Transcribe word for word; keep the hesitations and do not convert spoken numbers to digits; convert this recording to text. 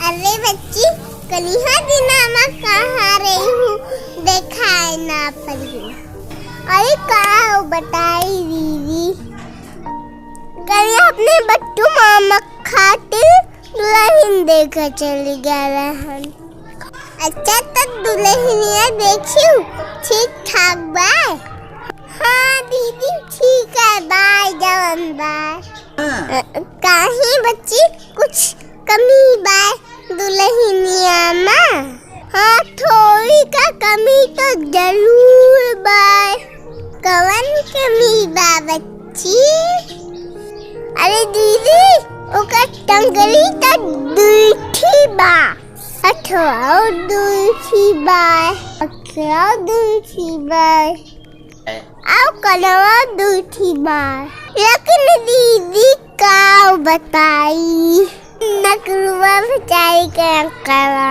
अरे बच्ची, कनिहा दिना मा कहाँ रही हूँ, देखाए ना पड़ी। अरे का हो बताई दीदी, कल अपने बट्टू मामा खातिर दुलहिन देखे चली गए रहन। अच्छा, तो दुलहिनिया देखियो, ठीक ठाक बा? हाँ दीदी, ठीक है, बाय जवन बाय। अ, काहे बच्ची, कुछ कमी बा दुलहिनिया मा? हाँ, थोड़ी का कमी तो जरूर बा। कवन कमी बा बच्ची? अरे दीदी, ओकर टंगरी तो दुई ठी बा। अठवा दुई ठी बा। अठवा दुई ठी बा। आउ कनवा दुई ठी बा। लेकिन दीदी का बताई, नकलुआ बेचारी के अंकलवा।